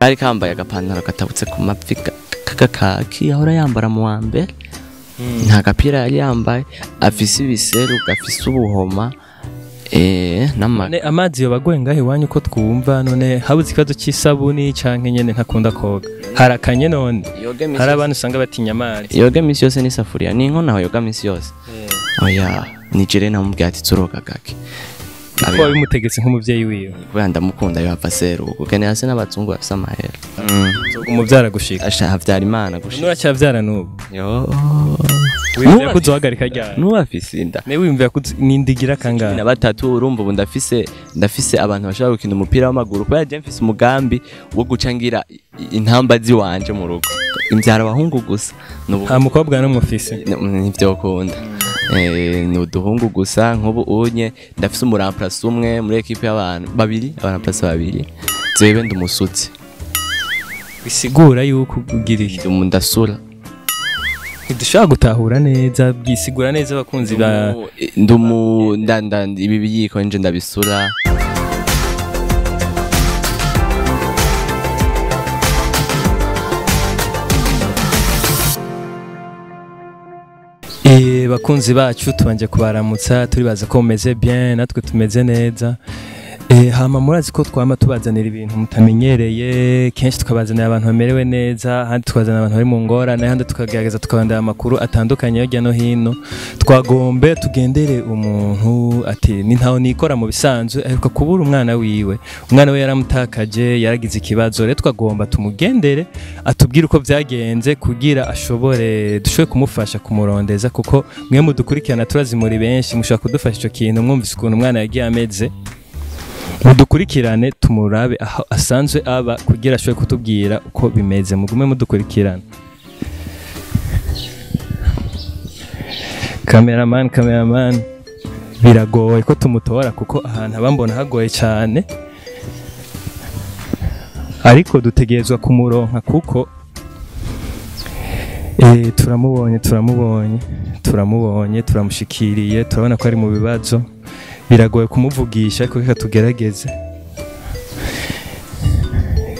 Kari kambaye agapantaro katabutse ku mavi k'agakaki yahora yambara mu wa mbere, nta gapira yari yambaye, afise ibiseru, gafise ubuhoma. None amazi yobagoye ngaho iwanyu ko twumva, none habuze ikibazo c'isabuni canke nyene ntakunda koga, harakanye none hari abantu usanga batinya amazi. Yoga misi yose n'isafuriya ni inkono, aho yoga misi yose. Oya nijere namubwiye ati turoga gake. Kuko wabimutegetse nk'umuvyeyi wiwe. Kubera ndamukunda yohava seruko kene hasi n'abazungu bafise amahera. Umuvyara gushika. Asha havyara Imana gushika. Nuracavyara n'ubu. Yo. Wiyumvira ko uzohagarika ryari? Nuwafise inda. Ne wiyumvira ko nindigira kangahe? Na batatu urumva ubu ndafise abantu bashobora gukina umupira w'amaguru kubera je mfise umugambi wo guca ngira intamba ziwanje mu rugo. Imvyara abahungu gusa. Nta mukobwa n'umwe ufise? Ntivyokunda. Ni uduhungu gusa nk'ubu unye ndafise umuramplasi umwe muri ekipe y'abantu babiri, abaramplasi babiri. Jewe ndumusutsi. Bisigura yuko ugira iki? Ndasura. Ntidushobora gutahura neza, bwisigura neza abakunzi ba ndumu ndanda ibi biyiko nje ndabisura. Bakunzi bacu tubanje kubaramutsa, turibaza ko mumeze bien, natwe tumeze neza. Hama murazi ko twama tubazanira ibintu mutamenyereye, kenshi tukabazanira abantu bamerewe neza, ahandi tukabazanira abantu bari mu ngorane, ahandi tukagerageza tukabandira amakuru atandukanye hirya no hino. Twagombe tugendere umuntu ati ni ntaho nikora mu bisanzwe, aheruka kubura umwana wiwe, umwana we yaramutakaje, yaragize ikibazo. Rero twagomba tumugendere atubwire uko vyagenze kugira ashobore dushobore kumufasha kumurondeza, kuko mwe mudukurikirana turazi muri benshi mushobora kudufasha ico kintu, mwumvise ukuntu umwana yagiye ameze. Mudukurikirane tumurabe aho asanzwe aba kugira ashobore kutubwira uko bimeze. Mugume mudukurikirane. Cameraman, biragoye ko tumutora kuko ahantu abambona hagoye cyane, ariko dutegerezwa kumuronka kuko turamubonye, turamushikiriye, turabona ko ari mu bibazo. Biragoye kumuvugisha ariko reka tugerageze.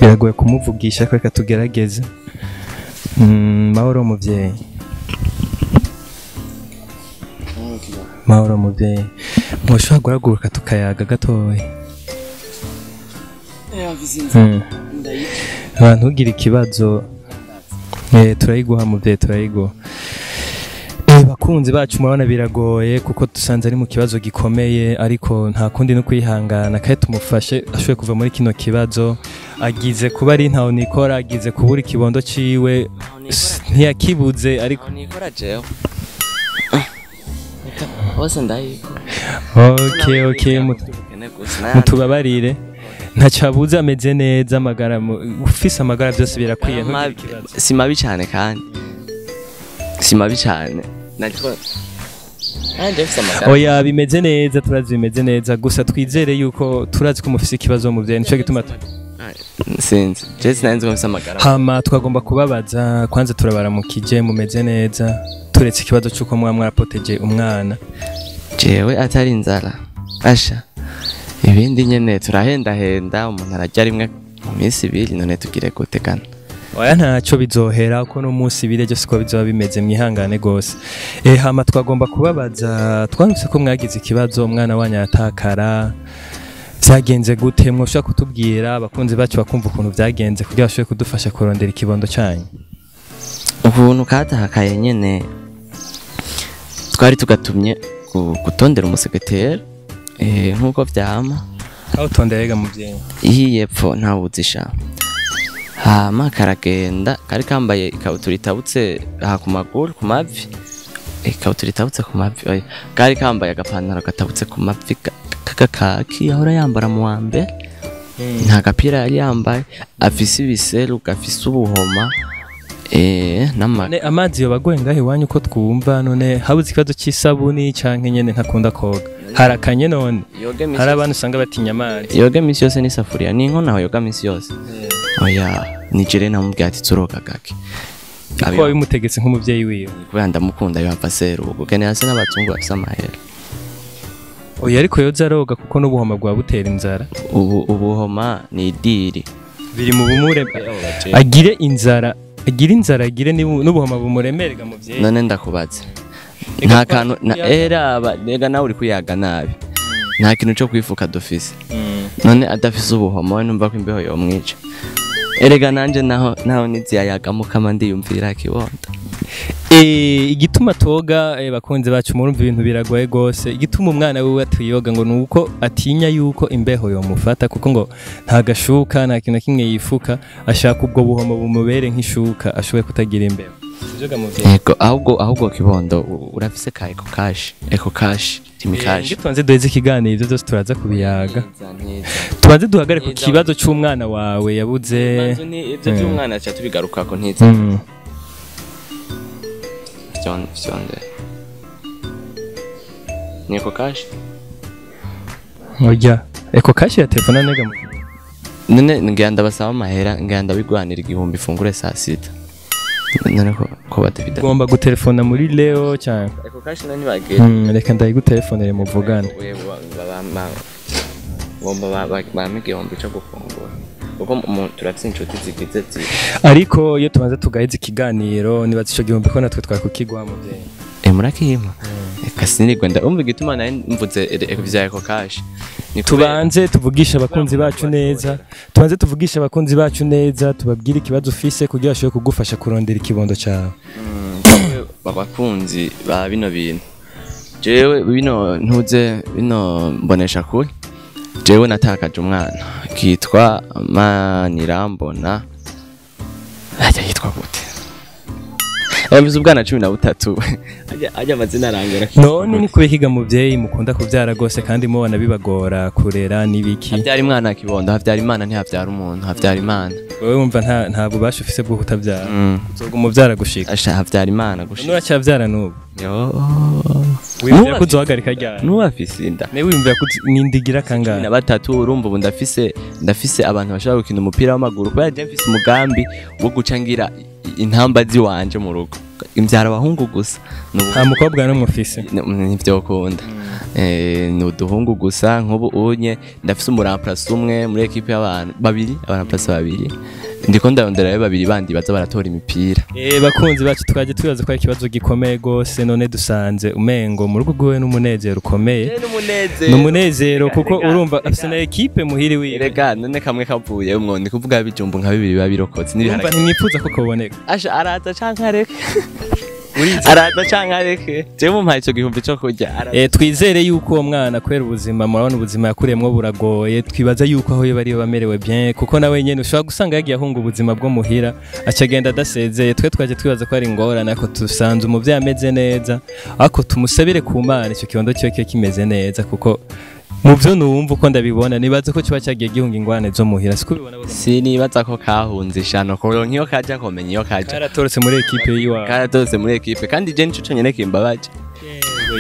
Biragoye kumuvugisha ariko reka tugerageze. Mahoro muvyeyi. Mahoro muvyeyi. Mwoshobora guhaguruka tukayaga gatoya? Abantu ugira ikibazo turayiguha muvyeyi, turayiguha. Bakunzi bacu murabona biragoye kuko dusanze ari mu kibazo gikomeye, ariko nta kundi no kwihangana kandi tumufashe ashoboye kuva muri kino kibazo. Agize kuba ari ntaho nikora, agize kubura ikibondo ciwe ntiyakibuze, ariko nikora jewe bose ndayiko. Okay, mutubabarire ntacabuze, ameze neza, amagara ufise amagara byose birakwiye, ntugire ikibazo. Si mabi cyane kandi si mabi cyane. Oya bimeze neza, turazi bimeze neza, gusa twizere yuko turazi ko mufise ikibazo mu bye, nico gituma sinzi je sinanzi ko mufise amagara. Hama twagomba kubabaza kwanza, turabaramukije mumeze neza, turetse ikibazo cyuko mwa mwarapoteje umwana. Jewe atari inzara asha ibindi nyene turahendahenda, umuntu ararya rimwe mu minsi ibiri, none tugire gutekana. Oya ntaco bizohera ko no munsi bireje siko bizoba bimeze, mwihangane gose. Hama twagomba kubabaza, twanutse ko mwagize ikibazo umwana wanyu yatakara, vyagenze gute? Mwoshobora kutubwira abakunzi bacu bakumva ukuntu vyagenze kugira bashobore kudufasha kurondera ikibondo canyu? Ukuntu katahakaye nyene twari tugatumye gutondera umusekreteri nkuko vyama. Aho utondera muvyeyi? Yepfo ntawuzisha. Hama karagenda, kari kambaye ikabutura itabutse aha ku maguru ku mavi, ikabutura itabutse ku mavi, oya kari kambaye agapantaro katabutse ku mavi k'agakaki yahora yambara mu wa mbere, nta gapira yari yambaye, afise ibiseru, gafise ubuhoma. None amazi yobagoye ngaho iwanyu ko twumva, none habuze ikibazo c'isabuni canke nyene ntakunda koga, harakanye none hari abantu usanga batinya amazi. Yoga misi yose n'isafuriya ni inkono, aho yoga misi yose. Oya nijere namubwiye ati turoga gake. Kuko wabimutegetse nk'umuvyeyi wiwe. Kubera ndamukunda yohava seruko kene hasi n'abazungu bafise amahera. Oya ariko yoza aroga kuko n'ubuhoma bwa butera inzara. Ubuhoma ni idiri. Biri mu bumure, agire inzara, agire inzara, agire n'ubuhoma bumuremerega muvyeyi. None ndakubaza, nta kantu era nega nawe uri kuyaga nabi, nta kintu cyo kwifuka dufise. None adafise ubuhoma we numva ko imbeho yomwica. Erega nanje naho niziyayaga mukama ndiyumvira kibondo. Igituma toga, bakunzi bacu murumva ibintu biragoye gose. Igituma umwana wiwe atiyoga ngo nuko atinya yuko imbeho yomufata, kuko ngo nta gashuka, nta kintu kimwe yifuka, ashaka ubwo buhoma bumubere nk'ishuka ashoboye kutagira imbeho. Sivyo muvyeyi? Yego, ahubwo kibondo urafise ka Eco Cash, Eco Cash, Timi Cash. Tubanze duheze ikiganiro, ivyo byose turaza kubiyaga. Tubanze duhagare ku kibazo c'umwana wawe yabuze. Ivyo by'umwana aca tubigarukako ntiza. Fyonde. Ni Eco Cash? Oya, Eco Cash ya telefone nega. None ngira ndabasaba amahera, ngira ndabigwanira 1000 ifungure saa 6. None ko batafite. Ugomba gutelefona muri Leo cyane. Eco Cash nani bagera. Reka ndayigutelefonere muvugane. Ngomba bampa 1000 cyo gufungura. Kuko turafise inshuti zigize zi. Ariko iyo tubanza tugaheza ikiganiro nibaza ico 1000 ko natwe twakukigwa muvyeyi. Murakihima. Eka sinirigwa ndumva igituma naye mvuze vya Eco Cash. Tubanze tuvugisha abakunzi bacu neza, tubanze tuvugisha abakunzi bacu neza, tubabwire ikibazo ufise kugira bashobore kugufasha kurondera ikibondo cyawe. Abakunzi ba bino bintu, jewe bino ntuze bino mbonesha kuri jewe natakaje umwana kitwa Manirambona. Ajya yitwa gute? Mbize ubwana 13. Ajya amazina arangera. None ni kubihiga muvyeyi mukunda kuvyara gose kandi mubona bibagora kurera nibiki? Havyara imwana kibondo, havyara imana ntihavyara umuntu, havyara imana. Wewe wumva nta bubasha ufise bwo kutavyara. Uzoga umuvyara gushika. Asha havyara imana gushika. None uracyavyara n'ubu? Yo. Wiyumvira ko uzohagarika ryari? Nuwafise inda. Ne wiyumvira ko nindigira kangahe? 13. Urumva ubu ndafise abantu bashobora gukina umupira w'amaguru kubera je mfise umugambi wo guca ngira intamba ziwanje mu rugo. Imbyara abahungu gusa. Nta mukobwa n'umufise. Nivyo kunda. Ni uduhungu gusa. Nk'ubu unye ndafise umuramplasi umwe muri equipe y'abantu babiri, abaramplasi babiri. Ndiko ndarondera babiri bandi baza baratora imipira. Bakunzi bacu twaje tubaza ko ari ikibazo gikomeye gose, none dusanze umengo mu rugo gwe n'umunezero ukomeye. N'umunezero kuko urumva afise na equipe muhiri wiwe. Rega none kamwe kavuye umwo ndi kuvuga bijumbu nka bibiri babirokotse n'ibiharage. Urumva ntimwifuza ko koboneka. Asha araza canke areke. Araza canke areke. Jewe mumpaye ico 1000 cyo kurya. Twizere yuko uwo mwana kwera ubuzima, murabona ubuzima yakuriyemwo buragoye, twibaza yuko aho bari bamerewe bien, kuko nawe nyene ushobora gusanga yagiye ahunga ubuzima bwo muhira acagenda adasezeye. Twe twaje twibaza ko ari ingorane, ariko tusanze umuvyeyi ameze neza, ariko tumusabire ku Mana ico kibondo cyo kimeze neza, kuko muvyo numva uko ndabibona nibaza ko kiba cyagiye gihunga ingwane zo muhira. Siko ubibona? Sinibaza ko kahunze ishano ko nkiyo kaja komenya iyo kaja. Karatorotse muri equipe yiwa. Karatorotse muri equipe kandi je nico conyene kimbabaje.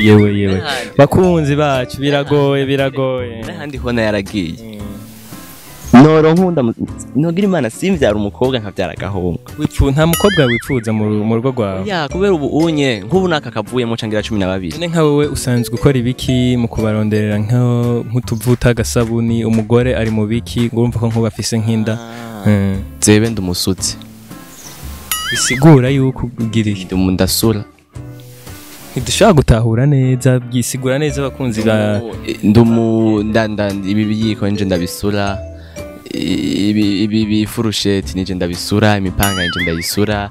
Yewe bakunzi bacu biragoye biragoye. Nahandi hona yaragiye. Noro nkunda nogira Imana simvyara umukobwa nkavyara agahungu. Nta mukobwa wipfuza mu rugo rwawe? Ya kubera ubu unye nkubu naka kavuyemo cangira 12. None nka wewe usanzwe ukora ibiki mu kubaronderera nk'utuvuta agasabuni, umugore ari mu biki ngo urumva ko nkuba afise nk'inda? Zebe ndumusutsi. Bisigura yuko ugira iki? Ndasura. Ntidushobora gutahura neza, byisigura neza abakunzi ba ndumu ndanda ibi biyiko nje ndabisura. Ibi bifurusheti nije ndabisura, imipanga nje ndayisura,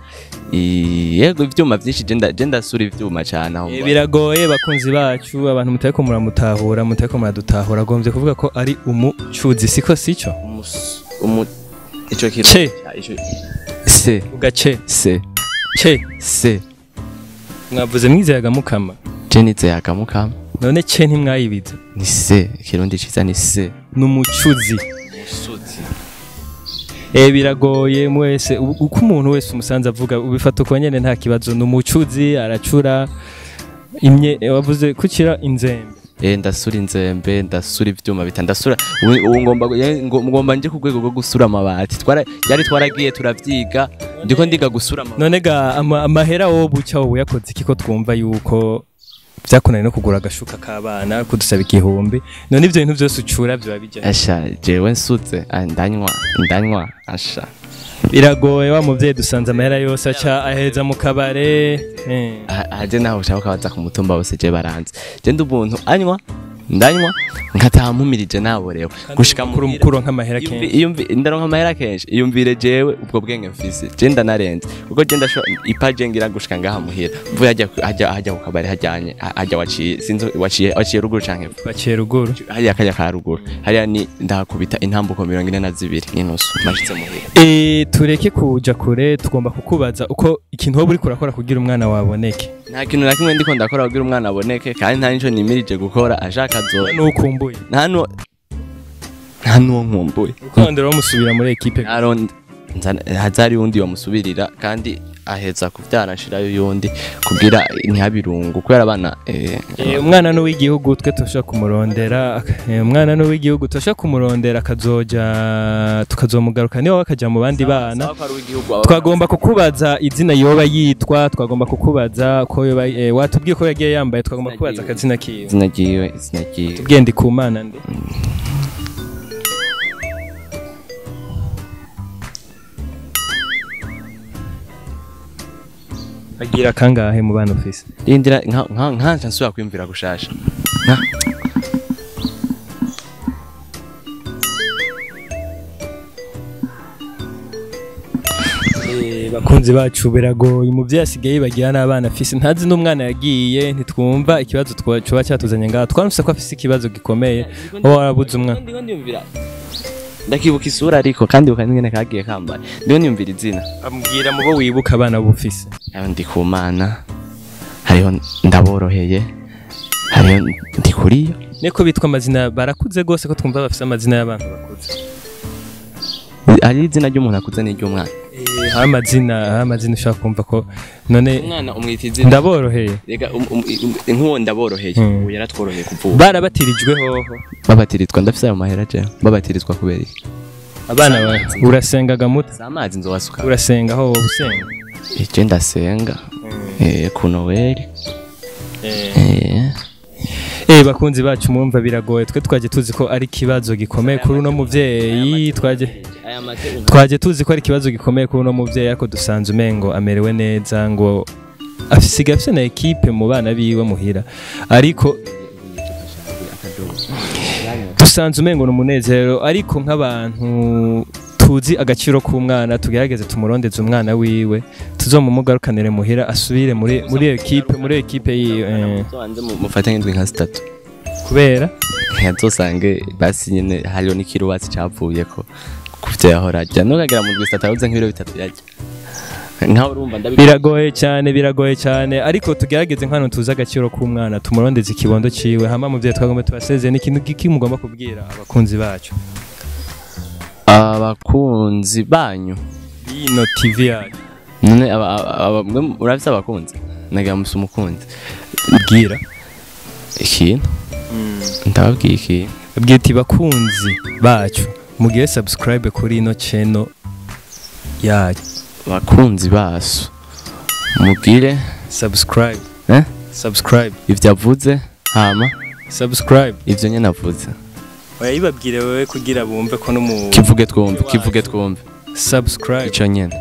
yego ivyuma vyinshi je ndasura ivyuma cyane aho. Biragoye bakunzi bacu, abantu mutariko muramutahura, mutariko muradutahura, agombye kuvuga ko ari umucuzi, siko sico? Ico kiro se ugace se ce se mwavuze mwizeyaga mukama. Je nizeyaga mukama. None ce ntimwayibiza? Ni se, ikirundi ciza ni se. Numucuzi. Biragoye mwese, uko umuntu wese umusanze avuga ubifata uko nyene nta kibazo. Numucuzi aracura imye, wavuze kucira inzembe. Ndasura inzembe, ndasura ivyuma bita ndasura. Ubu ngomba nje ku rwego rwo gusura amabati. Yari twaragiye turavyiga, ndiko ndiga gusura amabati. None ga amahera wo buca wowe yakoze iki ko twumva yuko Vyakunaniye no kugura agashuka k'abana kudusaba 1000, none ivyo bintu vyose ucura vyoba bija. Asha jewe nsutse ndanywa asha. Biragoye wa muvyeyi dusanze amahera yose aca aheza mu kabare. Aje naho ushaka kabaza ku mutumba wose je baranze. Je ndi umuntu anywa ndanywa nkataha mpumirije naborewe gushika mukuru mukuru nk'amahera kenshi. Iyumvi ndaronka amahera kenshi iyumvire jewe ubwo bwenge mfise je ndanarenze kuko je ndasho ipaje ngira gushika ngaha muhira mvuye hajya ku kabare hajyanye hajya waciye sinzi waciye ruguru canke waciye ruguru hariya kajya ka ruguru hariya ni ndahakubita intambuko 42 n'inusu mashitse muhira. Tureke kuja kure, tugomba kukubaza uko ikintu wowe uriko urakora kugira umwana waboneke. Nta kintu na kimwe ndiko ndakora kugira umwana aboneke kandi nta nico nimirije gukora ashaka zo nukumbuye nta nuwo nkumbuye ukondera bamusubira muri equipe aronde hazari undi bamusubirira kandi aheza kuvyara nshirayo yundi kugira ntihabirungu kubera abana umwana no w'igihugu twe turashaka kumurondera, umwana no w'igihugu turashaka kumurondera akazoja tukazomugaruka niwe akaja mu bandi bana. Twagomba kukubaza izina yoba yitwa, twagomba kukubaza ko yoba watubwiye ko yagiye yambaye, twagomba kukubaza akazina kiwe. Izina giwe tubwiye ndi kumana nde. Agira kangahe mu bana ufise? Rindira nka nsubira kwiyumvira gushasha. Bakunzi bacu biragoye umuvyeyi asigaye bagira n'abana afise ntazi n'umwana yagiye ntitwumva ikibazo twoba cyatuzanye ngaha twarumvise ko afise ikibazo gikomeye wowe warabuze umwana. Ndakibuka isura ariko kandi ukanyene kagiye kambaye ndiyo niyumvira izina. Ambwira mubo wibuka abana bufise. Ndi kumana hariho ndaboroheye hariho ndi kuriyo niko bitwa amazina barakuze gose ko twumva bafise amazina y'abantu bakuze. Hari izina ry'umuntu akuze n'iry'umwana. Hari amazina ushaka kumva ko none umwana umwita izina ndaboroheye. Rega nkuwo ndaboroheye ubu yaratworoheye kuvuka. Barabatirijwe hoho. Babatirizwa ndafise ayo mahera je. Babatirizwa kubera iki? Abana ba urasengaga muta? Amazi nzowasuka. Urasenga ho usenga? Je ndasenga. Ku Noel. Bakunzi bacu mwumva biragoye twe twaje tuzi ko ari kibazo gikomeye kuri uno muvyeyi twaje tuzi ko ari kibazo gikomeye kuri uno muvyeyi ariko dusanze umengo amerewe neza ngo afisiga afise na equipe mu bana biwe muhira ariko dusanze umengo n'umunezero ariko nk'abantu tuzi agaciro k'umwana tugerageze tumurondeze umwana wiwe tuzomumugarukanire muhira asubire muri equipe yiwe. Mufate nk'indwi nka zitatu kubera ntiyazosange basi nyene hariho n'ikirubatsi capfuye ko kuvyo yahora arya nokagera mu ndwi zitatu abuze nk'ibiro bitatu yarya nkaho urumva biragoye cyane ariko tugerageze nk'ahantu tuzi agaciro k'umwana tumurondeze ikibondo ciwe hama muvyeyi twagomba tubasezeye n'ikintu giki mugomba kubwira abakunzi bacu. Abakunzi banyu bino TV yacu none urafise abakunzi nagira musi umukunzi bwira ikintu ndababwiye ikintu babwiye ati bakunzi bacu mugire subscribe kuri ino channel yacu. Bakunzi basu mugire subscribe subscribe ivyo avuze hama subscribe ivyo nyene avuze oya ibabwire wewe kugira bumve ko no mu kivuge twumve subscribe ico nyene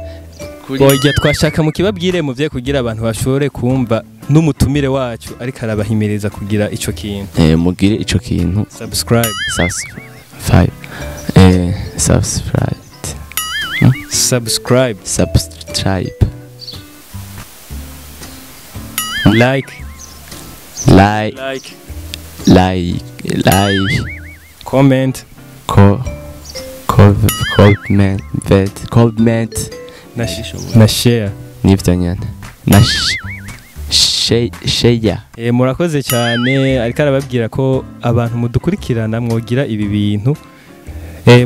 oya twashaka mu kibabwire muvye kugira abantu bashobore kumva n'umutumire wacu ariko arabahimiriza kugira ico kintu mugire ico kintu subscribe subscribe subscribe subscribe like like like comment comment na share nivyo nyene na share. Murakoze cyane ariko arababwira ko abantu mudukurikirana mwogira ibi bintu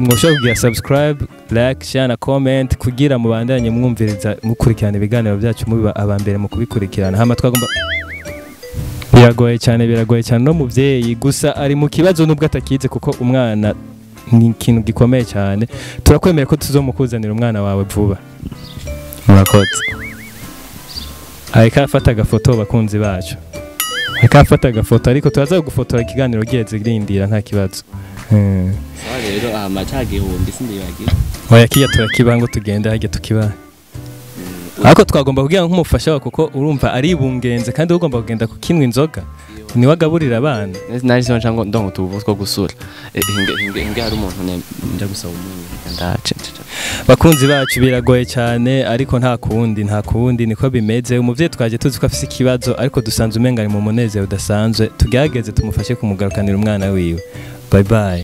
mwoshobora kugira subscribe like share na comment kugira mubandanye mwumviriza mukurikirana ibiganiro byacu mubiba abambere mu kubikurikirana hama twagomba biragoye cyane no muvyeyi gusa ari mu kibazo nubwo atakize kuko umwana ni ikintu gikomeye cyane turakwemera ko tuzomukuzanira umwana wawe vuba. Murakoze. Ariko afata agafoto bakunzi bacu. Akafata agafoto, ariko turaza kugufotora ikiganiro giheze, rindira nta kibazo. Sawa rero, hama ca gihumbi sindibagira. Oya, kiya turakibaha ngo tugende hajya tukibaha, ariko twagomba kugira nk'umufasha wawe, kuko urumva aribungenze kandi ugomba kugenda kukinwa inzoga, niwe agaburira abana. Nari sinzi ngo ndongo tubu two gusura. Hinge hinge hinge, hari umuntu nja gusaba umunyu, ndace. Bakunzi bacu, biragoye cyane, ariko nta kundi, nta kundi, niko bimeze. Umuvyeyi twaje tuzi ko afise ikibazo, ariko dusanze umenga ari mu munezero udasanzwe. Tugerageze tumufashe kumugarukanira umwana wiwe. Bye bye.